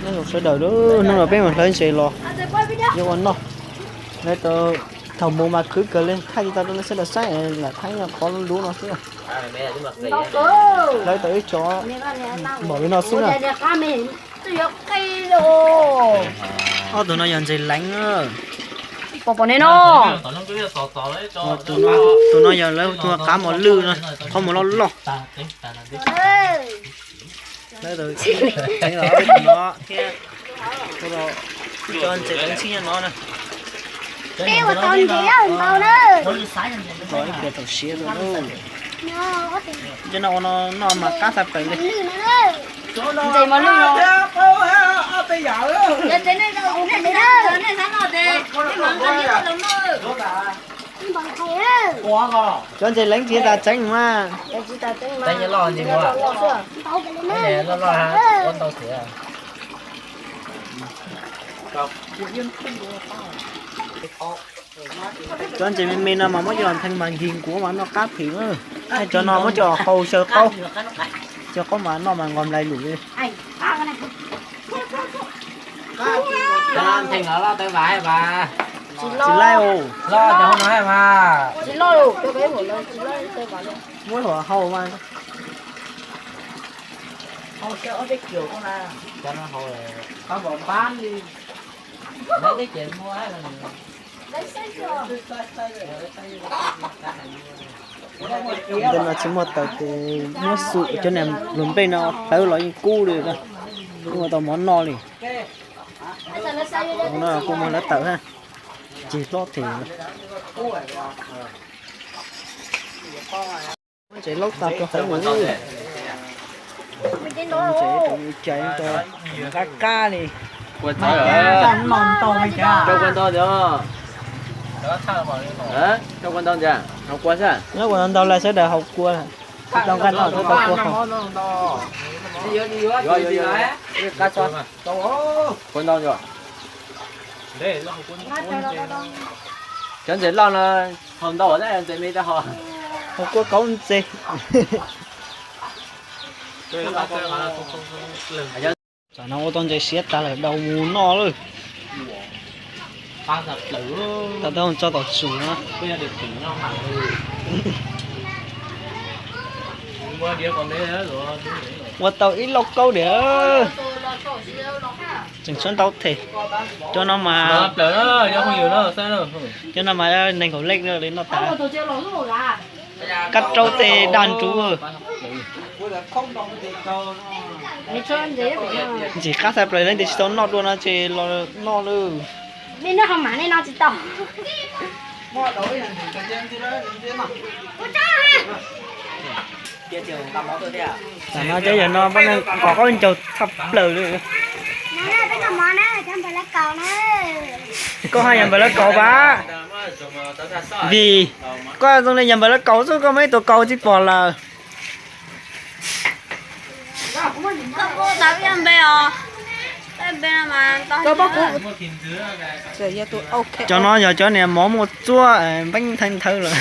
Nyob zoo sawv daws, hnub no peb mus hlawv ntses los yuav ua noj. Lawv tau, thaum mus mas khwv kawg li, thaij tsis tau rau nej sawv daws saib, lam thaij qhov lub no xwb. Hlawv tau ib co npaum li no xwb na. Ob tug no yog ntses leev. Tus no yog lawv tus qav mos lwj no, qhov muag loj loj. Lawv tseev los ob peb tus no thiab, ua rau ib co ntses tseem tsib nyob no na. Ib pliag thaum siav rau, cov no ua no noj mas qab tshaj plaws li. Ntses mos lwj no. Cov ntses leev tsis tas tseev mas. Cov ntses me me no mas muab coj los nthee mas nkig nkuav mas noj qab phim na. Cov no muab coj los hau xyaw qaub, xyaw qaub mas noj mas nqos nplai lum li. Tsis laib os. Muab hau mas. Ntawm no tsis muaj taws ces muab xum cov niag luag nplej no hlawv los yeej kub li. Kuj ua tau mov noj li. No kuj muaj hlawv taws, ceg hlob thiab. Muab ntses laub tag rau hauv mus. Ntses rau cais rau qab qab li. Rau kua ntau ntawd, rau kua ntau ntawd, haus kua xwb. Nyob ua ntau ntau lawm sawv daws haus kua. Tau nqaij no tau kua haus. Kua ntau ntawd. Cov ntses loj no haus ntau, ntses me tau haus. Haus kua kauv ntses. Tam no ua tau ntses siav tas lawm, daus mus noj lawm. Tau tau tso tom tsum no. Ua tau ib lauj kaub diam. Tseem tshuav ntau them. Cov no mas, cov no mas nees nkaum leej li noj tas. Kab raub tej daj nruv. Ntxim qab tshaj plaws, leej twg tsis tau noj dua no ces los noj lawm. Tam no cov yawg no pab neeg qos qaub ncaug tshaj plaws li. Koj haj yog npawg lawv kaus pab. Vim koj zoo li yog npawg lawv kaus xwb, koj muaj ib tug kaus tsis pom lawm. Cov no yog cov niag mov muaj txuab npeeb theeb nthawv lawm.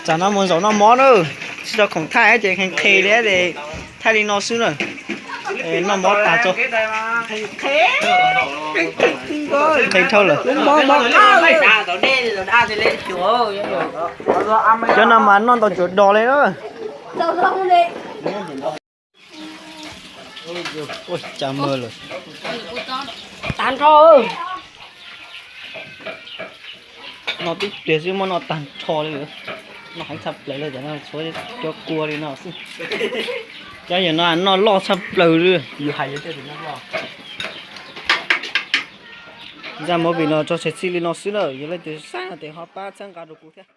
Tam no mus zaum noj mov na, tsis tau khoom thaij ces qhia li ces thaij li no xwb na. Noj mov tas tso. Qhia dhau lawm. Cov no mas noj ntau tsuav dos li na. Ua cas mag lawm. Tag nrho. Noj tib pliag xwb muab noj tag nrho li. Noj heev tshaj plaws li, cov no tshuav cov kua li no xwb. Cov yawg no noj loj tshaj plaws li. Zaj movie no tso tseg txij li no xwb na, yog leej twg saib no ces ho pab txhawb nqa rau kuv thiab.